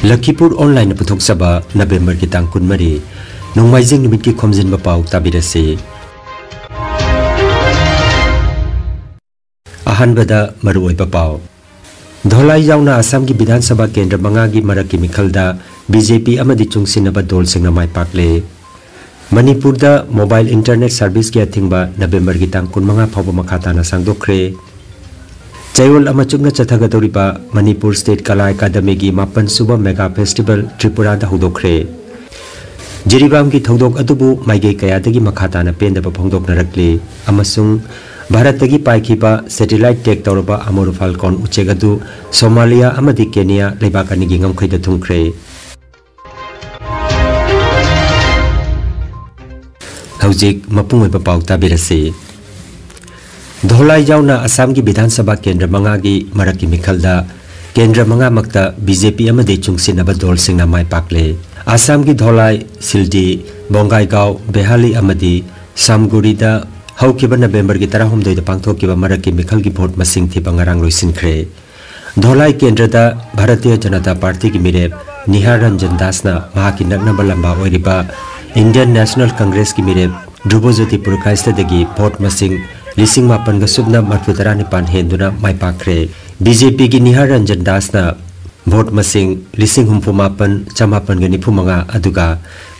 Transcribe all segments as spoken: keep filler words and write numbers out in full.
ꯂꯈꯤꯄꯨꯔ ꯑꯣꯟꯂꯥꯏꯟꯅ ꯄꯨꯊꯣꯛꯆꯕ ꯅꯕꯦꯝꯕꯔꯒꯤ ꯇꯥꯡ ꯀꯨꯟꯃꯔꯤ, ꯅꯣꯡꯃꯥꯏꯖꯤꯡ ꯅꯨꯃꯤꯠꯀꯤ ꯈꯣꯝꯖꯤꯟꯕ ꯄꯥꯎ ꯇꯥꯕꯤꯔꯁꯤ꯫ ꯑꯍꯥꯟꯕꯗ ꯃꯔꯨꯑꯣꯏꯕ ꯄꯥꯎ꯫ ꯙꯣꯂꯥꯏ ꯌꯥꯎꯅ ꯑꯁꯥꯝꯒꯤ ꯕꯤꯙꯥꯟ ꯁꯚꯥ ꯀꯦꯟꯗ꯭ꯔ ꯃꯉꯥꯒꯤ ꯃꯔꯛꯀꯤ ꯃꯤꯈꯜꯗ ꯕꯤ ꯖꯦ ꯄꯤ ꯑꯃꯗꯤ ꯆꯨꯡꯁꯤꯟꯅꯕ ꯗꯣꯜꯁꯤꯡꯅ ꯃꯥꯏ ꯄꯥꯛꯂꯦ꯫ ꯃꯅꯤꯄꯨꯔꯗ ꯃꯣꯕꯥꯏꯜ ꯏꯟꯇꯔꯅꯦꯠ ꯁꯥꯔꯚꯤꯁꯀꯤ ꯑꯊꯤꯡꯕ ꯅꯕꯦꯝꯕꯔꯒꯤ ꯇꯥꯡ ꯀꯨꯟꯃꯉꯥ ꯐꯥꯎꯕ ꯃꯈꯥ ꯇꯥꯅ ꯁꯥꯡꯗꯣꯛꯈ꯭ꯔꯦ꯫ ꯆꯌꯣꯜ ꯑꯃ ꯆꯨꯞꯅ ꯆꯠꯊꯒꯗꯧꯔꯤꯕ ꯃꯅꯤꯄꯨꯔ ꯁ꯭ꯇꯦꯠ ꯀꯂꯥ ꯑꯦꯀꯥꯗꯃꯤꯒꯤ ꯃꯥꯄꯟ ꯁꯨꯕ ꯃꯦꯒꯥ ꯐꯦꯁꯇꯤꯚꯦꯜ ꯇ꯭ꯔꯤꯄꯨꯔꯥꯗ ꯍꯧꯗꯣꯛꯈ꯭ꯔꯦ꯫ ꯖꯤꯔꯤꯕꯥꯝꯒꯤ ꯊꯧꯗꯣꯛ ꯑꯗꯨꯕꯨ ꯃꯥꯏꯀꯩ ꯀꯌꯥꯗꯒꯤ ꯃꯈꯥ ꯇꯥꯅ ꯄꯦꯟꯗꯕ ꯐꯣꯡꯗꯣꯛꯅꯔꯛꯂꯤ ꯑꯃꯁꯨꯡ ꯚꯥꯔꯠꯇꯒꯤ ꯄꯥꯏꯈꯤꯕ ꯁꯦꯇꯤꯂꯥꯏꯠ ꯇꯦꯒ ꯇꯧꯔꯕ ꯑꯃꯣꯔ ꯐꯥꯜꯀꯣꯟ ꯎꯆꯦꯛ ꯑꯗꯨ ꯁꯣꯃꯥꯂꯤꯌꯥ ꯑꯃꯗꯤ ꯀꯦꯅꯤꯌꯥ ꯂꯩꯕꯥꯛ ꯑꯅꯤꯒꯤ ꯉꯝꯈꯩꯗ ꯊꯨꯡꯈ꯭ꯔꯦ꯫ ꯍꯧꯖꯤꯛ ꯃꯄꯨꯡ ꯑꯣꯏꯕ ꯄꯥꯎ ꯇꯥꯕꯤꯔꯁꯤ꯫ ꯙꯣꯂꯥꯏ ꯌꯥꯎꯅ ꯑꯁꯥꯝꯒꯤ ꯕꯤꯙꯥꯟ ꯁꯚꯥ ꯀꯦꯟꯗ꯭ꯔ ꯃꯉꯥꯒꯤ ꯃꯔꯛꯀꯤ ꯃꯤꯈꯜꯗ ꯀꯦꯟꯗ꯭ꯔ ꯃꯉꯥꯃꯛꯇ ꯕꯤ ꯖꯦ ꯄꯤ ꯑꯃꯗꯤ ꯆꯨꯡꯁꯤꯟꯅꯕ ꯗꯣꯜꯁꯤꯡꯅ ꯃꯥꯏ ꯄꯥꯛꯂꯦ꯫ ꯑꯁꯥꯝꯒꯤ ꯙꯣꯂꯥꯏ, ꯁꯤꯜꯗꯤ, ꯕꯣꯡꯒꯥꯏꯒꯥꯎ, ꯕꯦꯍꯥꯂꯤ ꯑꯃꯗꯤ ꯁꯥꯝꯒꯨꯔꯤꯗ ꯍꯧꯈꯤꯕ ꯅꯕꯦꯝꯕꯔꯒꯤ ꯇꯔꯥꯍꯨꯝꯗꯣꯏꯗ ꯄꯥꯡꯊꯣꯛꯈꯤꯕ ꯃꯔꯛꯀꯤ ꯃꯤꯈꯜꯒꯤ ꯚꯣꯠ ꯃꯁꯤꯡ ꯊꯤꯕ ꯉꯔꯥꯡ ꯂꯣꯏꯁꯤꯟꯈ꯭ꯔꯦ꯫ ꯙꯣꯂꯥꯏ ꯀꯦꯟꯗ꯭ꯔꯗ ꯚꯥꯔꯇꯤꯌ ꯖꯅꯇꯥ ꯄꯥꯔꯇꯤꯒꯤ ꯃꯤꯔꯦꯞ ꯅꯤꯍꯥꯔ ꯔꯟꯖꯟ ꯗꯥꯁꯅ ꯃꯍꯥꯛꯀꯤ ꯅꯛꯅꯕ ꯂꯝꯕꯥ ꯑꯣꯏꯔꯤꯕ ꯏꯟꯗꯤꯌꯟ ꯅꯦꯁꯅꯦꯜ ꯀꯪꯒ꯭ꯔꯦꯁꯀꯤ ꯃꯤꯔꯦꯞ ꯙ꯭ꯔꯨꯕꯖꯣꯇꯤ ꯄꯨꯔꯀꯥꯏꯁꯇꯗꯒꯤ ꯚꯣꯠ ꯃꯁꯤꯡ ꯂꯤꯁꯤꯡ ꯃꯥꯄꯟꯒ ꯁꯨꯞꯅ ꯃꯔꯤꯐꯨ ꯇꯔꯥꯅꯤꯄꯥꯟ ꯍꯦꯟꯗꯨꯅ ꯃꯥꯏ ꯄꯥꯛꯈ꯭ꯔꯦ꯫ ꯕꯤ ꯖꯦ ꯄꯤꯒꯤ ꯅꯤꯍꯥꯔ ꯔꯟꯖꯟ ꯗꯥꯁꯅ ꯚꯣꯠ ꯃꯁꯤꯡ ꯂꯤꯁꯤꯡ ꯍꯨꯝꯐꯨ ꯃꯥꯄꯟ ꯆꯃꯥꯄꯟꯒ ꯅꯤꯐꯨ ꯃꯉꯥ, ꯑꯗꯨꯒ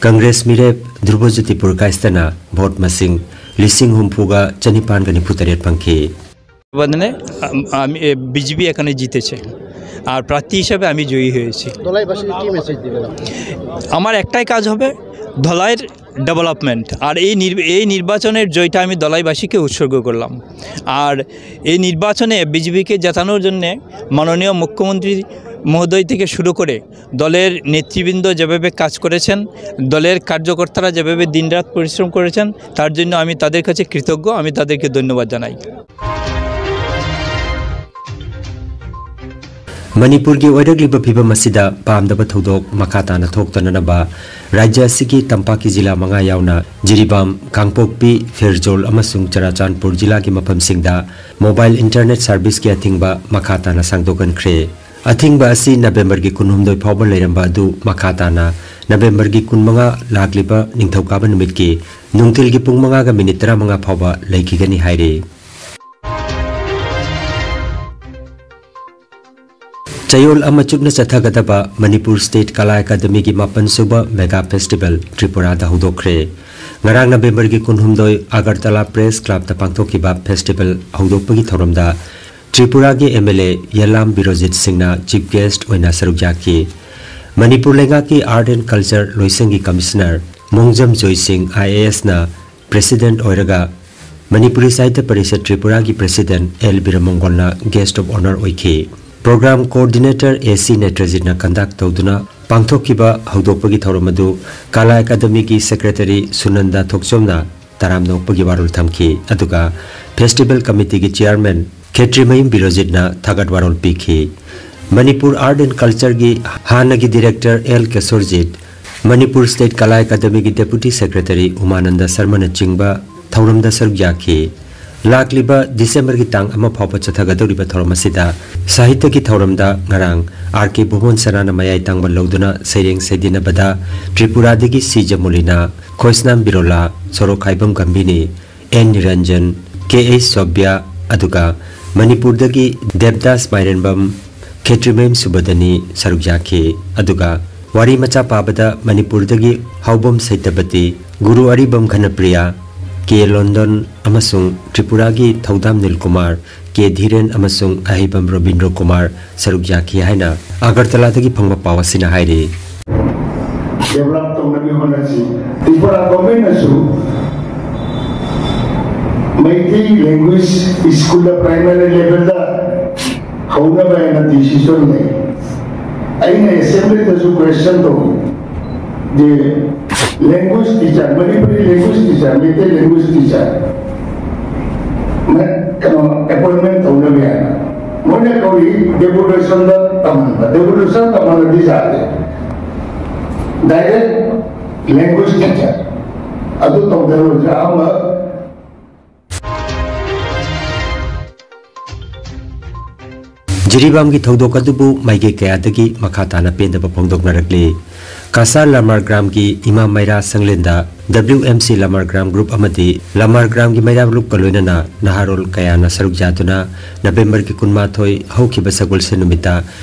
ꯀꯪꯒ꯭ꯔꯦꯁ ꯃꯤꯔꯦꯞ ꯙ꯭ꯔꯨꯕꯖꯣꯇꯤ ꯄꯨꯔꯀꯥꯏꯁꯇꯅ ꯚꯣꯠ ꯃꯁꯤꯡ ꯂꯤꯁꯤꯡ ꯍꯨꯝꯐꯨꯒ ꯆꯅꯤꯄꯥꯟꯒ ꯅꯤꯐꯨ ꯇꯔꯦꯠ ꯐꯪꯈꯤ꯫ মানে, আম-, আমি, এ, বিজেপি এখানে জিতেছে, আর প্রার্থী হিসাবে আমি জয়ী হয়েছি। ধলাইবাসীকে কি মেসেজ দিবেন আপনি? আমার একটাই কাজ হবে, ধলাইয়ের ডেভেলপমেন্ট। আর এই নির-, এই নির্বাচনের জয়টা আমি ধলাইবাসীকে উৎসর্গ করলাম। আর এই নির্বাচনে বিজেপিকে জেতানোর জন্যে মাননীয় মুখ্যমন্ত্রী মহোদয় থেকে শুরু করে দলের নেতৃবৃন্দ যেভাবে কাজ করেছেন, দলের কার্যকর্তারা যেভাবে দিনরাত পরিশ্রম করেছেন, তার জন্য আমি তাদের কাছে কৃতজ্ঞ, আমি তাদেরকে ধন্যবাদ জানাই। ꯃꯅꯤꯄꯨꯔꯒꯤ ꯑꯣꯏꯔꯛꯂꯤꯕ ꯐꯤꯕꯝ ꯑꯁꯤꯗ ꯄꯥꯝꯗꯕ ꯊꯧꯗꯣꯛ ꯃꯈꯥ ꯇꯥꯅ ꯊꯣꯛꯇꯅꯅꯕ ꯔꯥꯖ꯭ꯌ ꯑꯁꯤꯒꯤ ꯇꯝꯄꯥꯛꯀꯤ ꯖꯤꯂꯥ ꯃꯉꯥ ꯌꯥꯎꯅ ꯖꯤꯔꯤꯕꯥꯝ, ꯀꯥꯡꯄꯣꯛꯄꯤ, ꯐꯦꯔꯖꯣꯜ ꯑꯃꯁꯨꯡ ꯆꯨꯔꯥꯆꯥꯟꯄꯨꯔ ꯖꯤꯂꯥꯒꯤ ꯃꯐꯝꯁꯤꯡꯗ ꯃꯣꯕꯥꯏꯜ ꯏꯟꯇꯔꯅꯦꯠ ꯁꯥꯔꯚꯤꯁꯀꯤ ꯑꯊꯤꯡꯕ ꯃꯈꯥ ꯇꯥꯅ ꯁꯥꯡꯗꯣꯛꯍꯟꯈ꯭ꯔꯦ꯫ ꯑꯊꯤꯡꯕ ꯑꯁꯤ ꯅꯕꯦꯝꯕꯔꯒꯤ ꯀꯨꯟꯍꯨꯝꯗꯣꯏ ꯐꯥꯎꯕ ꯂꯩꯔꯝꯕ ꯑꯗꯨ ꯃꯈꯥ ꯇꯥꯅ ꯅꯕꯦꯝꯕꯔꯒꯤ ꯀꯨꯟꯃꯉꯥ ꯂꯥꯛꯂꯤꯕ ꯅꯤꯡꯊꯧꯀꯥꯕ ꯅꯨꯃꯤꯠꯀꯤ ꯅꯨꯡꯊꯤꯜꯒꯤ ꯄꯨꯡ ꯃꯉꯥꯒ ꯃꯤꯅꯤꯠ ꯇꯔꯥꯃꯉꯥ ꯐꯥꯎꯕ ꯂꯩꯈꯤꯒꯅꯤ ꯍꯥꯏꯔꯤ꯫ ꯆꯌꯣꯜ ꯑꯃ ꯆꯨꯞꯅ ꯆꯠꯊꯒꯗꯕ ꯃꯅꯤꯄꯨꯔ ꯁ꯭ꯇꯦꯠ ꯀꯂꯥ ꯑꯦꯀꯥꯗꯃꯤꯒꯤ ꯃꯥꯄꯟ ꯁꯨꯕ ꯃꯦꯒꯥ ꯐꯦꯁꯇꯤꯚꯦꯜ ꯇ꯭ꯔꯤꯄꯨꯔꯥꯗ ꯍꯧꯗꯣꯛꯈ꯭ꯔꯦ꯫ ꯉꯔꯥꯡ ꯅꯕꯦꯝꯕꯔꯒꯤ ꯀꯨꯟꯍꯨꯝꯗꯣꯏ ꯑꯒꯔꯇꯂꯥ ꯄ꯭ꯔꯦꯁ ꯀ꯭ꯂꯕꯇ ꯄꯥꯡꯊꯣꯛꯈꯤꯕ ꯐꯦꯁꯇꯤꯚꯦꯜ ꯍꯧꯗꯣꯛꯄꯒꯤ ꯊꯧꯔꯝꯗ ꯇ꯭ꯔꯤꯄꯨꯔꯥꯒꯤ ꯑꯦꯝ ꯑꯦꯜ ꯑꯦ ꯌꯦꯂꯥꯝ ꯕꯤꯔꯣꯖꯤꯠ ꯁꯤꯡꯅ ꯆꯤꯐ ꯒꯦꯁ꯭ꯠ ꯑꯣꯏꯅ ꯁꯔꯨꯛ ꯌꯥꯈꯤ꯫ ꯃꯅꯤꯄꯨꯔ ꯂꯩꯉꯥꯛꯀꯤ ꯑꯥꯔꯠ ꯑꯦꯟ ꯀꯜꯆꯔ ꯂꯣꯏꯁꯪꯒꯤ commissioner Mongjam Joy Singh I A ꯑꯦꯁꯅ ꯄ꯭ꯔꯦꯁꯤꯗꯦꯟꯠ ꯑꯣꯏꯔꯒ ꯃꯅꯤꯄꯨꯔꯤ ꯁꯥꯍꯤꯇ꯭ꯌ ꯄꯔꯤꯁꯠ ꯇ꯭ꯔꯤꯄꯨꯔꯥꯒꯤ ꯄ꯭ꯔꯦꯁꯤꯗꯦꯟꯠ ꯑꯦꯜ ꯕꯤꯔꯃꯪꯒꯣꯜꯅ ꯒꯦꯁ꯭ꯠ ꯑꯣꯐ ꯑꯣꯅꯔ ꯑꯣꯏꯈꯤ꯫ ꯄ꯭ꯔꯣꯒ꯭ꯔꯥꯝ ꯀꯣꯑꯣꯔꯗꯤꯅꯦꯇꯔ ꯑꯦ ꯁꯤ ꯅꯦꯇ꯭ꯔꯖꯤꯠꯅ ꯀꯟꯗꯛ ꯇꯧꯗꯨꯅ ꯄꯥꯡꯊꯣꯛꯈꯤꯕ ꯍꯧꯗꯣꯛꯄꯒꯤ ꯊꯧꯔꯝ ꯑꯗꯨ ꯀꯂꯥ ꯑꯦꯀꯥꯗꯃꯤꯒꯤ ꯁꯦꯀ꯭ꯔꯦꯇꯔꯤ ꯁꯨꯅꯟꯗ ꯊꯣꯛꯆꯣꯝꯅ ꯇꯔꯥꯝꯅ ꯑꯣꯛꯄꯒꯤ ꯋꯥꯔꯣꯜ ꯊꯝꯈꯤ꯫ ꯑꯗꯨꯒ ꯐꯦꯁꯇꯤꯚꯦꯜ ꯀꯃꯤꯇꯤꯒꯤ ꯆꯤꯌꯥꯔꯃꯦꯟ ꯈꯦꯇ꯭ꯔꯤꯃꯌꯨꯝ ꯕꯤꯔꯣꯖꯤꯠꯅ ꯊꯥꯒꯠ ꯋꯥꯔꯣꯜ ꯄꯤꯈꯤ꯫ ꯃꯅꯤꯄꯨꯔ ꯑꯥꯔꯠ ꯑꯦꯟ ꯀꯜꯆꯔꯒꯤ ꯍꯥꯟꯅꯒꯤ director L Kesorjit, Manipur state ꯀꯂꯥ ꯑꯦꯀꯥꯗꯃꯤꯒꯤ ꯗꯦꯄꯨꯇꯤ ꯁꯦꯀ꯭ꯔꯦꯇꯔꯤ ꯎꯃꯥꯅꯟꯗ ꯁꯔꯃꯅꯆꯤꯡꯕ ꯊꯧꯔꯝꯗ ꯁꯔꯨꯛ ꯌꯥꯈꯤ꯫ ꯂꯥꯛꯂꯤꯕ ꯗꯤꯁꯦꯝꯕꯔꯒꯤ ꯇꯥꯡ ꯑꯃ ꯐꯥꯎꯕ ꯆꯠꯊꯒꯗꯧꯔꯤꯕ ꯊꯧꯔꯝ ꯑꯁꯤꯗ ꯁꯥꯍꯤꯇ꯭ꯌꯒꯤ ꯊꯧꯔꯝꯗ ꯉꯔꯥꯡ ꯑꯥꯔ ꯀꯦ ꯚꯨꯕꯟ ꯁꯅꯥꯅ ꯃꯌꯥꯏ ꯇꯥꯡꯕ ꯂꯧꯗꯨꯅ ꯁꯩꯔꯦꯡ ꯁꯩꯗꯤꯟꯅꯕꯗ ꯇ꯭ꯔꯤꯄꯨꯔꯥꯗꯒꯤ ꯁꯤ ꯖꯃꯨꯂꯤꯅꯥ, ꯈꯣꯏꯁꯅꯥꯝ ꯕꯤꯔꯣꯂꯥ, ꯁꯣꯔꯣꯛꯈꯥꯏꯕꯝ ꯒꯝꯚꯤꯅꯤ, ꯑꯦꯟ ꯅꯤꯔꯟꯖꯟ, ꯀꯦ ꯑꯩꯆ ꯁꯣꯚ꯭ꯌ, ꯑꯗꯨꯒ ꯃꯅꯤꯄꯨꯔꯗꯒꯤ ꯗꯦꯕꯗꯥꯁ ꯃꯥꯏꯔꯦꯟꯕꯝ, ꯈꯦꯇ꯭ꯔꯤꯃꯌꯨꯝ ꯁꯨꯕꯗꯅꯤ ꯁꯔꯨꯛ ꯌꯥꯈꯤ꯫ ꯑꯗꯨꯒ ꯋꯥꯔꯤ ꯃꯆꯥ ꯄꯥꯕꯗ ꯃꯅꯤꯄꯨꯔꯗꯒꯤ ꯍꯥꯎꯕꯝ ꯁꯩꯇꯄꯇꯤ, ꯒꯨꯔꯨ ꯑꯔꯤꯕꯝ ꯘꯅꯄ꯭ꯔꯤꯌꯥ, ꯀꯦ ꯂꯣꯟꯗꯣꯟ ꯑꯃꯁꯨꯡ ꯇ꯭ꯔꯤꯄꯨꯔꯥꯒꯤ ꯊꯧꯗꯥꯝ ꯅꯤꯜꯀꯨꯃꯥꯔ, ꯀꯦ ꯙꯤꯔꯦꯟ ꯑꯃꯁꯨꯡ ꯑꯍꯩꯕꯝ ꯔꯕꯤꯟꯗ꯭ꯔꯣ ꯀꯨꯃꯥꯔ ꯁꯔꯨꯛ ꯌꯥꯈꯤ ꯍꯥꯏꯅ ꯑꯒꯔꯇꯂꯥꯗꯒꯤ ꯐꯪꯕ ꯄꯥꯎ ꯑꯁꯤꯅ ꯍꯥꯏꯔꯤ꯫ ꯗꯦꯕꯂꯞ ꯇꯧꯅꯕ ꯍꯣꯠꯅꯁꯤ꯫ ꯇ꯭ꯔꯤꯄꯨꯔꯥ ꯒꯣꯔꯃꯦꯟꯅꯁꯨ ꯃꯩꯇꯩ ꯂꯦꯡꯒ꯭ꯋꯦꯖ ꯁ꯭ꯀꯨꯜꯗ ꯄ꯭ꯔꯥꯏꯃꯥꯔꯤ ꯂꯦꯚꯦꯜꯗ ꯍꯧꯅꯕ ꯍꯥꯏꯅ ꯗꯤꯁꯤꯖꯟ ꯂꯩ꯫ ꯑꯩꯅ ꯑꯦꯁꯦꯝꯕ꯭ꯂꯤꯗꯁꯨ ꯀ꯭ꯋꯦꯁꯟ ꯇꯧꯏ꯫ The language teacher, Manipuri language teacher, Meitei language teacher ꯀꯩꯅꯣ ꯑꯦꯄꯣꯏꯟꯃꯦꯟ ꯇꯧꯅꯕ ꯍꯥꯏꯅ ꯃꯣꯏꯅ ꯀꯧꯔꯤ ꯗꯦꯄꯨꯇꯦꯁꯟꯗ ꯇꯝꯍꯟꯕ꯫ ꯗꯦꯄꯨꯇꯦꯁꯟ ꯇꯝꯍꯜꯂꯗꯤ ꯌꯥꯗꯦ꯫ ꯗꯥꯏꯔꯦꯛ ꯂꯦꯡꯒ꯭ꯋꯦꯖ ꯇꯤꯆꯔ ꯑꯗꯨ ꯇꯧꯗꯅ ꯑꯣꯏꯔꯁꯨ ꯑꯍꯥꯟꯕ ꯖꯤꯔꯤꯕꯥꯝꯒꯤ ꯊꯧꯗꯣꯛ ꯑꯗꯨꯕꯨ ꯃꯥꯏꯀꯩ ꯀꯌꯥꯗꯒꯤ ꯃꯈꯥ ꯇꯥꯅ ꯄꯦꯟꯗꯕ ꯐꯣꯡꯗꯣꯛꯅꯔꯛꯂꯤ꯫ ꯀꯁꯥꯔ ꯂꯃꯥꯔꯒ꯭ꯔꯥꯝꯒꯤ ꯏꯃꯥ ꯃꯩꯔꯥ ꯁꯪꯂꯦꯟꯗ W M C ꯂꯃꯥꯔꯒ꯭ꯔꯥꯝ ꯒ꯭ꯔꯨꯞ ꯑꯃꯗꯤ ꯂꯃꯥꯔꯒ꯭ꯔꯥꯝꯒꯤ ꯃꯩꯔꯥ ꯂꯨꯞꯀ ꯂꯣꯏꯅꯅ ꯅꯍꯥꯔꯣꯜ ꯀꯌꯥꯅ ꯁꯔꯨꯛ ꯌꯥꯗꯨꯅ ꯅꯕꯦꯝꯕꯔꯒꯤ ꯀꯨꯟꯃꯥꯊꯣꯏ ꯍꯧꯈꯤꯕ ꯁꯒꯣꯜꯁꯦꯟ ꯅꯨꯃꯤꯠꯇ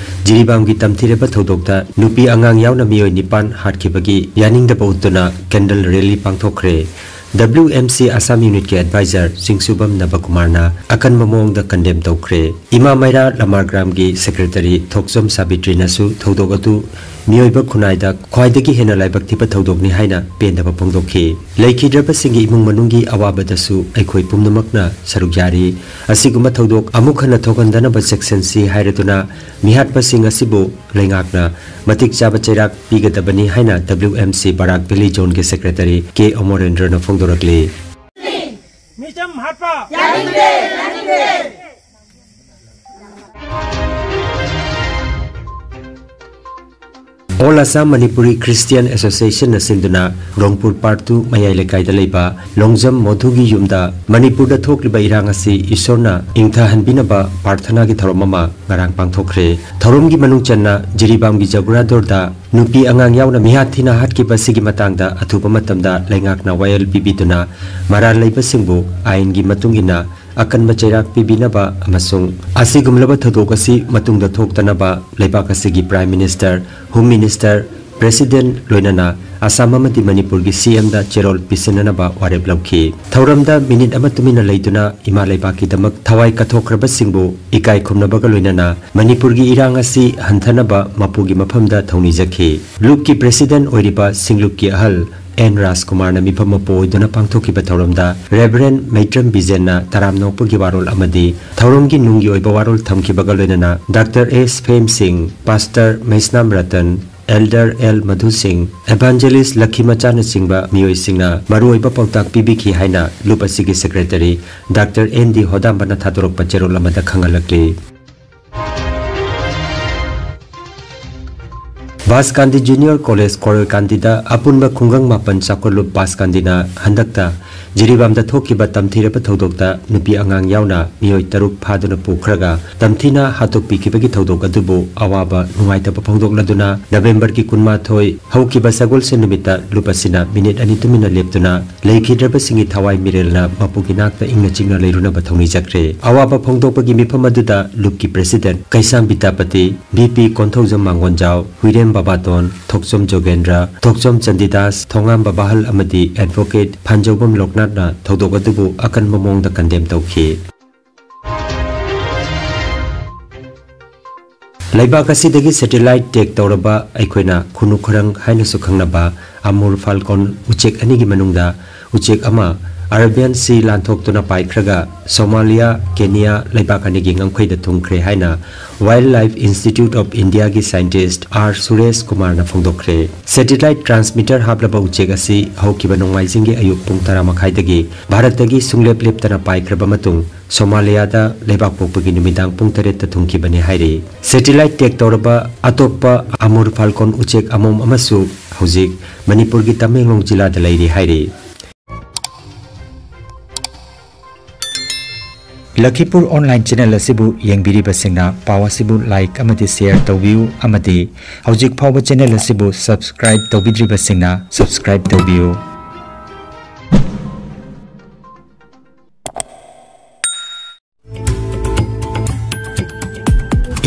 ꯖꯤꯔꯤꯕꯥꯝꯒꯤ ꯇꯝꯊꯤꯔꯕ ꯊꯧꯗꯣꯛꯇ ꯅꯨꯄꯤ ꯑꯉꯥꯡ ꯌꯥꯎꯅ ꯃꯤꯑꯣꯏ ꯅꯤꯄꯥꯟ ꯍꯥꯠꯈꯤꯕꯒꯤ ꯌꯥꯅꯤꯡꯗꯕ ꯎꯠꯇꯨꯅ candle rally ꯄꯥꯡꯊꯣꯛꯈ꯭ꯔꯦ꯫ W M C Assam Unitꯀꯤ advisor ꯆꯤꯡꯁꯨꯕꯝ ꯅꯕꯀꯨꯃꯥꯔꯅ ꯑꯀꯟꯕ ꯃꯑꯣꯡꯗ condemn ꯇꯧꯈ꯭ꯔꯦ꯫ ꯏꯃꯥ ꯃꯩꯔꯥ ꯂꯃꯥꯔꯒ꯭ꯔꯥꯝꯒꯤ secretary ꯊꯣꯛꯆꯣꯝ ꯁꯥꯕꯤꯇ꯭ꯔꯤꯅꯁꯨ ꯊꯧꯗꯣꯛ ꯑꯗꯨ ꯃꯤꯑꯣꯏꯕ ꯈꯨꯟꯅꯥꯏꯗ ꯈ꯭ꯋꯥꯏꯗꯒꯤ ꯍꯦꯟꯅ ꯂꯥꯏꯕꯛ ꯊꯤꯕ ꯊꯧꯗꯣꯛꯅꯤ ꯍꯥꯏꯅ ꯄꯦꯟꯗꯕ ꯐꯣꯡꯗꯣꯛꯈꯤ꯫ ꯂꯩꯈꯤꯗ꯭ꯔꯕꯁꯤꯡꯒꯤ ꯏꯃꯨꯡ ꯃꯅꯨꯡꯒꯤ ꯑꯋꯥꯕꯗꯁꯨ ꯑꯩꯈꯣꯏ ꯄꯨꯝꯅꯃꯛꯅ ꯁꯔꯨꯛ ꯌꯥꯔꯤ꯫ ꯑꯁꯤꯒꯨꯝꯕ ꯊꯧꯗꯣꯛ ꯑꯃꯨꯛ ꯍꯟꯅ ꯊꯣꯛꯍꯟꯗꯅꯕ ꯆꯦꯛꯁꯤꯟꯁꯤ ꯍꯥꯏꯔꯗꯨꯅ ꯃꯤꯍꯥꯠꯄꯁꯤꯡ ꯑꯁꯤꯕꯨ ꯂꯩꯉꯥꯛꯅ ꯃꯇꯤꯛ ꯆꯥꯕ ꯆꯩꯔꯥꯛ ꯄꯤꯒꯗꯕꯅꯤ ꯍꯥꯏꯅ W M C ꯕꯔꯥꯛ ꯚꯦꯂꯤ ꯖꯣꯟꯒꯤ secretary ꯀꯦ ꯑꯃꯔꯦꯟꯗ꯭ꯔꯅ ꯐꯣꯡꯗꯣꯔꯛꯂꯤ꯫ ꯃꯤꯆꯝ ꯍꯥꯠꯄ ꯌꯥꯅꯤꯡꯗꯦ, ꯌꯥꯅꯤꯡꯗꯦ꯫ All Assam Manipuri Christian Associationꯅ ꯁꯤꯟꯗꯨꯅ ꯔꯣꯡꯄꯨꯔ Part two ꯃꯌꯥꯏ ꯂꯩꯀꯥꯏꯗ ꯂꯩꯕ ꯂꯣꯡꯖꯝ ꯃꯣꯙꯨꯒꯤ ꯌꯨꯝꯗ ꯃꯅꯤꯄꯨꯔꯗ ꯊꯣꯛꯂꯤꯕ ꯏꯔꯥꯡ ꯑꯁꯤ ꯏꯁꯣꯔꯅ ꯏꯪꯊꯍꯟꯕꯤꯅꯕ ꯄ꯭ꯔꯥꯔꯊꯅꯥꯒꯤ ꯊꯧꯔꯝ ꯑꯃ ꯉꯔꯥꯡ ꯄꯥꯡꯊꯣꯛꯈ꯭ꯔꯦ꯫ ꯊꯧꯔꯝꯒꯤ ꯃꯅꯨꯡ ꯆꯟꯅ ꯖꯤꯔꯤꯕꯥꯝꯒꯤ ꯖꯒꯨꯔꯥꯗꯣꯔꯗ ꯅꯨꯄꯤ ꯑꯉꯥꯡ ꯌꯥꯎꯅ ꯃꯤꯍꯥꯠ ꯊꯤꯅ ꯍꯥꯠꯈꯤꯕ ꯑꯁꯤꯒꯤ ꯃꯇꯥꯡꯗ ꯑꯊꯨꯕ ꯃꯇꯝꯗ ꯂꯩꯉꯥꯛꯅ ꯋꯥꯌꯦꯜ ꯄꯤꯕꯤꯗꯨꯅ ꯃꯔꯥꯜ ꯂꯩꯕꯁꯤꯡꯕꯨ ꯑꯥꯏꯟꯒꯤ ꯃꯇꯨꯡ ꯏꯟꯅ ꯑꯀꯟꯕ ꯆꯩꯔꯥꯛ ꯄꯤꯕꯤꯅꯕ ꯑꯃꯁꯨꯡ ꯑꯁꯤꯒꯨꯝꯂꯕ ꯊꯧꯗꯣꯛ ꯑꯁꯤ ꯃꯇꯨꯡꯗ ꯊꯣꯛꯇꯅꯕ ꯂꯩꯕꯥꯛ ꯑꯁꯤꯒꯤ Prime Minister, Home Minister, President ꯂꯣꯏꯅꯅ ꯑꯁꯥꯝ ꯑꯃꯗꯤ ꯃꯅꯤꯄꯨꯔꯒꯤ C M ꯗ ꯆꯦꯔꯣꯜ ꯄꯤꯁꯤꯟꯅꯅꯕ ꯋꯥꯔꯦꯞ ꯂꯧꯈꯤ꯫ ꯊꯧꯔꯝꯗ ꯃꯤꯅꯤꯠ ꯑꯃ ꯇꯨꯃꯤꯟꯅ ꯂꯩꯗꯨꯅ ꯏꯃꯥ ꯂꯩꯕꯥꯛꯀꯤꯗꯃꯛ ꯊꯋꯥꯏ ꯀꯠꯊꯣꯛꯈ꯭ꯔꯕꯁꯤꯡꯕꯨ ꯏꯀꯥꯏ ꯈꯨꯝꯅꯕꯒ ꯂꯣꯏꯅꯅ ꯃꯅꯤꯄꯨꯔꯒꯤ ꯏꯔꯥꯡ ꯑꯁꯤ ꯍꯟꯊꯅꯕ ꯃꯄꯨꯒꯤ ꯃꯐꯝꯗ ꯊꯧꯅꯤꯖꯈꯤ꯫ ꯂꯨꯞꯀꯤ President ꯑꯣꯏꯔꯤꯕ ꯁꯤꯡꯂꯨꯞꯀꯤ ꯑꯍꯜ ꯑꯦꯟ ꯔꯥꯖꯀꯨꯃꯥꯔꯅ ꯃꯤꯐꯝ ꯃꯄꯨ ꯑꯣꯏꯗꯨꯅ ꯄꯥꯡꯊꯣꯛꯈꯤꯕ ꯊꯧꯔꯝꯗ Reverend ꯃꯩꯇ꯭ꯔꯝ ꯕꯤꯖꯦꯟꯅ ꯇꯔꯥꯝꯅ ꯑꯣꯛꯄꯒꯤ ꯋꯥꯔꯣꯜ ꯑꯃꯗꯤ ꯊꯧꯔꯝꯒꯤ ꯅꯨꯡꯒꯤ ꯑꯣꯏꯕ ꯋꯥꯔꯣꯜ ꯊꯝꯈꯤꯕꯒ ꯂꯣꯏꯅꯅ Doctor ꯑꯦꯁ ꯐꯦꯝ ꯁꯤꯡ, Pastor ꯃꯩꯁꯅꯥꯝ ꯔꯇꯟ, Elder ꯑꯦꯜ ꯃꯙꯨ ꯁꯤꯡ, Evangelist ꯂꯛꯈꯤ ꯃꯆꯥꯅꯆꯤꯡꯕ ꯃꯤꯑꯣꯏꯁꯤꯡꯅ ꯃꯔꯨꯑꯣꯏꯕ ꯄꯥꯎꯇꯥꯛ ꯄꯤꯕꯤꯈꯤ ꯍꯥꯏꯅ ꯂꯨꯞ ꯑꯁꯤꯒꯤ Secretary Doctor ꯑꯦꯟ ꯗꯤ ꯍꯣꯗꯥꯝꯕꯅ ꯊꯥꯗꯣꯔꯛꯄ ꯆꯦꯔꯣꯜ ꯑꯃꯗ ꯈꯪꯍꯜꯂꯛꯂꯤ꯫ ꯕꯥꯁꯀꯥꯟꯗꯤ Junior College ꯀ꯭ꯋꯥꯔꯦꯜꯀꯥꯟꯗꯤꯗ ꯑꯄꯨꯟꯕ ꯈꯨꯡꯒꯪ ꯃꯥꯄꯟ ꯆꯥꯎꯈꯠꯂꯨꯞ ꯕꯥꯁꯀꯥꯟꯗꯤꯅ ꯍꯟꯗꯛꯇ ꯖꯤꯔꯤꯕꯥꯝꯗ ꯊꯣꯛꯈꯤꯕ ꯇꯝꯊꯤꯔꯕ ꯊꯧꯗꯣꯛꯇ ꯅꯨꯄꯤ ꯑꯉꯥꯡ ꯌꯥꯎꯅ ꯃꯤꯑꯣꯏ ꯇꯔꯨꯛ ꯐꯥꯗꯨꯅ ꯄꯨꯈ꯭ꯔꯒ ꯇꯝꯊꯤꯅ ꯍꯥꯠꯇꯣꯛꯄꯤꯈꯤꯕꯒꯤ ꯊꯧꯗꯣꯛ ꯑꯗꯨꯕꯨ ꯑꯋꯥꯕ ꯅꯨꯡꯉꯥꯏꯇꯕ ꯐꯣꯡꯗꯣꯛꯂꯗꯨꯅ ꯅꯕꯦꯝꯕꯔꯒꯤ ꯀꯨꯟꯃꯥꯊꯣꯏ ꯍꯧꯈꯤꯕ ꯁꯒꯣꯜꯁꯦꯟ ꯅꯨꯃꯤꯠꯇ ꯂꯨꯞ ꯑꯁꯤꯅ ꯃꯤꯅꯤꯠ ꯑꯅꯤ ꯇꯨꯃꯤꯟꯅ ꯂꯦꯞꯇꯨꯅ ꯂꯩꯈꯤꯗ꯭ꯔꯕꯁꯤꯡꯒꯤ ꯊꯋꯥꯏ ꯃꯤꯔꯦꯜꯅ ꯃꯄꯨꯒꯤ ꯅꯥꯛꯇ ꯏꯪꯅ ꯆꯤꯛꯅ ꯂꯩꯔꯨꯅꯕ ꯊꯧꯅꯤꯖꯈ꯭ꯔꯦ꯫ ꯑꯋꯥꯕ ꯐꯣꯡꯗꯣꯛꯄꯒꯤ ꯃꯤꯐꯝ ꯑꯗꯨꯗ ꯂꯨꯞꯀꯤ ꯄ꯭ꯔꯦꯁꯤꯗꯦꯟꯠ ꯀꯩꯁꯥꯝ ꯕꯤꯗ꯭ꯌꯥꯄꯇꯤ, ꯚꯤ ꯄꯤ ꯀꯣꯟꯊꯧꯖꯝ ꯃꯥꯡꯒꯣꯟꯖꯥꯎ, ꯍꯨꯏꯔꯦꯝ ꯕꯕꯥꯇꯣꯟ, ꯊꯣꯛꯆꯣꯝ ꯖꯣꯒꯦꯟꯗ꯭ꯔ, ꯊꯣꯛꯆꯣꯝ ꯆꯟꯗꯤꯗꯥꯁ, ꯊꯣꯉꯥꯝ ꯕꯕꯥꯍꯜ ꯑꯃꯗꯤ ꯑꯦꯗꯚꯣꯀꯦꯠ ꯐꯥꯟꯖꯧꯕꯝ ꯂꯣꯛꯅꯥꯊꯅ ꯊꯧꯗꯣꯛ ꯑꯗꯨꯕꯨ ꯑꯀꯟꯕ ꯃꯑꯣꯡꯗ ꯀꯟꯗꯦꯝ ꯇꯧꯈꯤ꯫ ꯂꯩꯕꯥꯛ ꯑꯁꯤꯗꯒꯤ ꯁꯦꯇꯦꯂꯥꯏꯠ ꯇꯦꯒ ꯇꯧꯔꯕ ꯑꯩꯈꯣꯏꯅ ꯈꯨꯅꯨ ꯈꯨꯔꯪ ꯍꯥꯏꯅꯁꯨ ꯈꯪꯅꯕ ꯑꯃꯨꯔ ꯐꯥꯜꯀꯣꯟ ꯎꯆꯦꯛ ꯑꯅꯤꯒꯤ ꯃꯅꯨꯡꯗ ꯎꯆꯦꯛ ꯑꯃ ꯑꯔꯥꯕꯤꯌꯥꯟ ꯁꯤ ꯂꯥꯟꯊꯣꯛꯇꯨꯅ ꯄꯥꯏꯈ꯭ꯔꯒ ꯁꯣꯃꯥꯂꯤꯌꯥ, ꯀꯦꯅꯤꯌꯥ ꯂꯩꯕꯥꯛ ꯑꯅꯤꯒꯤ ꯉꯝꯈꯩꯗ ꯊꯨꯡꯈ꯭ꯔꯦ ꯍꯥꯏꯅ Wildlife Institute of Indiaꯒꯤ ꯁꯥꯏꯟꯇꯤꯁꯠ ꯑꯥꯔ ꯁꯨꯔꯦꯁ ꯀꯨꯃꯥꯔꯅ ꯐꯣꯡꯗꯣꯛꯈ꯭ꯔꯦ꯫ ꯁꯦꯇꯦꯂꯥꯏꯠ ꯇ꯭ꯔꯥꯟꯁꯃꯤꯇꯔ ꯍꯥꯞꯂꯕ ꯎꯆꯦꯛ ꯑꯁꯤ ꯍꯧꯈꯤꯕ ꯅꯣꯡꯃꯥꯏꯖꯤꯡꯒꯤ ꯑꯌꯨꯛ ꯄꯨꯡ ꯇꯔꯥ ꯃꯈꯥꯏꯗꯒꯤ ꯚꯥꯔꯠꯇꯒꯤ ꯁꯨꯡꯂꯦꯞ ꯂꯦꯞꯇꯅ ꯄꯥꯏꯈ꯭ꯔꯕ ꯃꯇꯨꯡ ꯁꯣꯃꯥꯂꯤꯌꯥꯗ ꯂꯩꯕꯥꯛꯄꯣꯛꯄꯒꯤ ꯅꯨꯃꯤꯗꯥꯡ ꯄꯨꯡ ꯇꯔꯦꯠꯇ ꯊꯨꯡꯈꯤꯕꯅꯤ ꯍꯥꯏꯔꯤ꯫ ꯁꯦꯇꯦꯂꯥꯏꯠ ꯇꯦꯒ ꯇꯧꯔꯕ ꯑꯇꯣꯞꯄ ꯑꯃꯨꯔ ꯐꯥꯜꯀꯣꯟ ꯎꯆꯦꯛ ꯑꯃꯣꯝ ꯑꯃꯁꯨ ꯍꯧꯖꯤꯛ ꯃꯅꯤꯄꯨꯔꯒꯤ ꯇꯃꯦꯡꯂꯣꯡ ꯖꯤꯂꯥꯗ ꯂꯩꯔꯤ ꯍꯥꯏꯔꯤ꯫ ꯂꯈꯤꯄꯨꯔ ꯑꯣꯟꯂꯥꯏꯟ ꯆꯦꯅꯦꯜ ꯑꯁꯤꯕꯨ ꯌꯦꯡꯕꯤꯔꯤꯕꯁꯤꯡꯅ ꯄꯥꯎ ꯑꯁꯤꯕꯨ ꯂꯥꯏꯛ ꯑꯃꯗꯤ ꯁꯦꯌꯔ ꯇꯧꯕꯤꯌꯨ ꯑꯃꯗꯤ ꯍꯧꯖꯤꯛ ꯐꯥꯎꯕ ꯆꯦꯅꯦꯜ ꯑꯁꯤꯕꯨ ꯁꯕꯁꯀ꯭ꯔꯥꯏꯕ ꯇꯧꯕꯤꯗ꯭ꯔꯤꯕꯁꯤꯡꯅ ꯁꯕꯁꯀ꯭ꯔꯥꯏꯕ ꯇꯧꯕꯤꯌꯨ꯫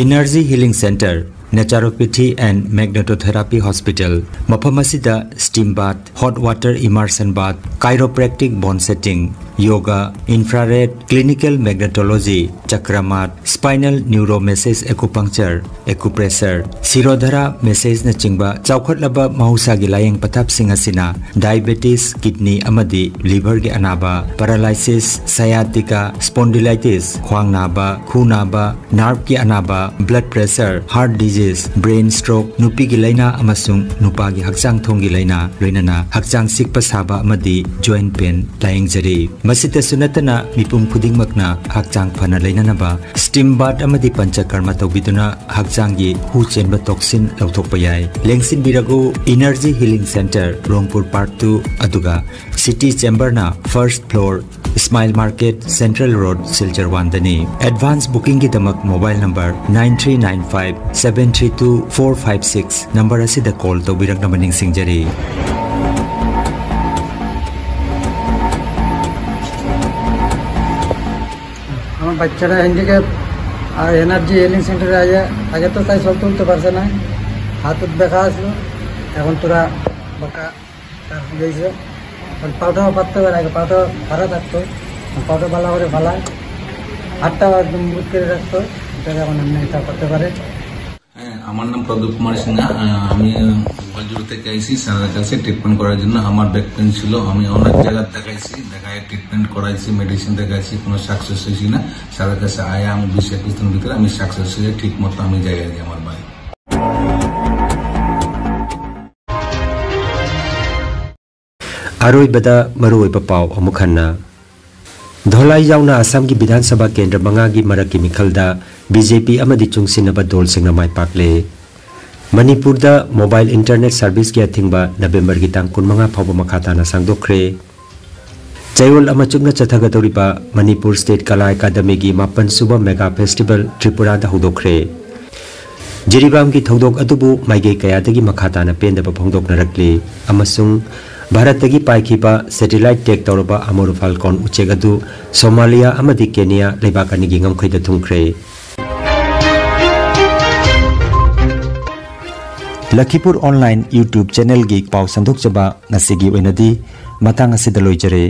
Energy Healing Center, Naturopathy and Magnetotherapy Hospital, ꯃꯐꯝ ꯑꯁꯤꯗ steam bath, hot water immersion bath, chiropractic bone setting, yoga, infrared, clinical magnetology, ꯆꯀ꯭ꯔ ꯃꯥꯠ, spinal neuromassage acupuncture, acupressure, ꯁꯤꯔꯣꯙꯔꯥ ꯃꯦꯁꯦꯖꯅꯆꯤꯡꯕ ꯆꯥꯎꯈꯠꯂꯕ ꯃꯍꯧꯁꯥꯒꯤ ꯂꯥꯌꯦꯡ ꯄꯊꯥꯞꯁꯤꯡ ꯑꯁꯤꯅ diabetes, kidney ꯑꯃꯗꯤ liverꯒꯤ ꯑꯅꯥꯕ, paralysis, sciatica, spondylitis, ꯈ꯭ꯋꯥꯡ ꯅꯥꯕ, ꯈꯨ ꯅꯥꯕ, nerveꯀꯤ ꯑꯅꯥꯕ, blood pressure, heart disease, brain stroke, ꯅꯨꯄꯤꯒꯤ ꯂꯥꯏꯅꯥ ꯑꯃꯁꯨꯡ ꯅꯨꯄꯥꯒꯤ ꯍꯛꯆꯥꯡ ꯊꯣꯡꯒꯤ ꯂꯥꯏꯅꯥ, ꯂꯣꯏꯅꯅ ꯍꯛꯆꯥꯡ ꯆꯤꯛꯄ ꯁꯥꯕ ꯑꯃꯗꯤ joint pain ꯂꯥꯌꯦꯡꯖꯔꯤ꯫ ꯃꯁꯤꯇꯁꯨ ꯅꯠꯇꯅ, ꯃꯤꯄꯨꯝ ꯈꯨꯗꯤꯡꯃꯛꯅ ꯍꯛꯆꯥꯡ ꯐꯅ ꯂꯩꯅꯅꯕ steam bath ꯑꯃꯗꯤ ꯄꯟꯆꯀꯔꯃ ꯇꯧꯕꯤꯗꯨꯅ ꯍꯛꯆꯥꯡꯒꯤ ꯍꯨ ꯆꯦꯟꯕ toxin ꯂꯧꯊꯣꯛꯄ ꯌꯥꯏ꯫ ꯂꯦꯡꯁꯤꯟꯕꯤꯔꯒꯨ, Energy Healing Center, ꯔꯣꯡꯄꯨꯔ Park two, ꯑꯗꯨꯒ City Chamberꯅ first floor, Smile Market, Central Road, Silchar one ꯗꯅꯤ꯫ Advance bookingꯒꯤꯗꯃꯛ mobile number nine three nine five seven three two four five six number ꯑꯁꯤꯗ call ꯇꯧꯕꯤꯔꯛꯅꯕ ꯅꯤꯡꯁꯤꯡꯖꯔꯤ꯫ আমার বাচ্চাটা হ্যান্ডিক্যাপ, আর এনার্জি হিলিং সেন্টারে আগে, আগে তো তাই চলতে উঠতে পারছে না, হাত উত ব্যথা আসলো, এখন তোরা বাঁকা তার হয়ে গেছে। এখন পাউটাও পাততে পারে, আগে পাউটা ভাড়া থাকতো, এখন পাউটা ভালো করে ফালায়, হাতটাও একদম বুট করে রাখতো, এটা এখন এমনি এটা করতে পারে। হ্যাঁ, আমার নাম প্রদীপ কুমার সিনহা। আহ, আমি গোপালজোড়া থেকে আইছি স্যারের কাছে ট্রিটমেন্ট করার জন্য। আমার ব্যাক পেন ছিল, আমি অনেক জায়গা দেখাইছি, দেখায় ট্রিটমেন্ট করাইছি, মেডিসিন দেখাইছি, কোনো সাকসেস হয়েছি না। স্যারের কাছে আয়া আমি বিশ একুশ দিনের ভিতরে আমি সাকসেস হয়ে ঠিক মতো আমি যাই আর কি আমার বাড়ি। ꯑꯔꯣꯏꯕꯗ ꯃꯔꯨꯑꯣꯏꯕ ꯄꯥꯎ ꯑꯃꯨꯛ ꯍꯟꯅ꯫ ꯙꯣꯂꯥꯏ ꯌꯥꯎꯅ ꯑꯁꯥꯝꯒꯤ ꯕꯤꯙꯥꯟ ꯁꯚꯥ ꯀꯦꯟꯗ꯭ꯔ ꯃꯉꯥꯒꯤ ꯃꯔꯛꯀꯤ ꯃꯤꯈꯜꯗ ꯕꯤ ꯖꯦ ꯄꯤ ꯑꯃꯗꯤ ꯆꯨꯡꯁꯤꯟꯅꯕ ꯗꯣꯜꯁꯤꯡꯅ ꯃꯥꯏ ꯄꯥꯛꯂꯦ꯫ ꯃꯅꯤꯄꯨꯔꯗ ꯃꯣꯕꯥꯏꯜ ꯏꯟꯇꯔꯅꯦꯠ ꯁꯔꯚꯤꯁꯀꯤ ꯑꯊꯤꯡꯕ ꯅꯕꯦꯝꯕꯔꯒꯤ ꯇꯥꯡ ꯀꯨꯟꯃꯉꯥ ꯐꯥꯎꯕ ꯃꯈꯥ ꯇꯥꯅ ꯁꯥꯡꯗꯣꯛꯈ꯭ꯔꯦ꯫ ꯆꯌꯣꯜ ꯑꯃ ꯆꯨꯞꯅ ꯆꯠꯊꯒꯗꯧꯔꯤꯕ ꯃꯅꯤꯄꯨꯔ ꯁ꯭ꯇꯦꯠ ꯀꯂꯥ ꯑꯦꯀꯥꯗꯃꯤꯒꯤ ꯃꯥꯄꯟ ꯁꯨꯕ ꯃꯦꯒꯥ ꯐꯦꯁꯇꯤꯚꯦꯜ ꯇ꯭ꯔꯤꯄꯨꯔꯥꯗ ꯍꯧꯗꯣꯛꯈ꯭ꯔꯦ꯫ ꯖꯤꯔꯤꯕꯥꯝꯒꯤ ꯊꯧꯗꯣꯛ ꯑꯗꯨꯕꯨ ꯃꯥꯏꯀꯩ ꯀꯌꯥꯗꯒꯤ ꯃꯈꯥ ꯇꯥꯅ ꯄꯦꯟꯗꯕ ꯐꯣꯡꯗꯣꯛꯅꯔꯛꯂꯤ ꯑꯃꯁꯨꯡ ꯚꯥꯔꯠꯇꯒꯤ ꯄꯥꯏꯈꯤꯕ ꯁꯦꯇꯤꯂꯥꯏꯠ ꯇꯦꯒ ꯇꯧꯔꯕ ꯑꯃꯣꯔ ꯐꯥꯜꯀꯣꯟ ꯎꯆꯦꯛ ꯑꯗꯨ ꯁꯣꯃꯥꯂꯤꯌꯥ ꯑꯃꯗꯤ ꯀꯦꯅꯤꯌꯥ ꯂꯩꯕꯥꯛ ꯑꯅꯤꯒꯤ ꯉꯝꯈꯩꯗ ꯊꯨꯡꯈ꯭ꯔꯦ꯫ ꯂꯈꯤꯄꯨꯔ ꯑꯣꯟꯂꯥꯏꯟ YouTube ꯆꯦꯅꯦꯜꯒꯤ ꯄꯥꯎ ꯁꯟꯗꯣꯛꯆꯕ ꯉꯁꯤꯒꯤ ꯑꯣꯏꯅꯗꯤ ꯃꯇꯥꯡ ꯑꯁꯤꯗ ꯂꯣꯏꯖꯔꯦ꯫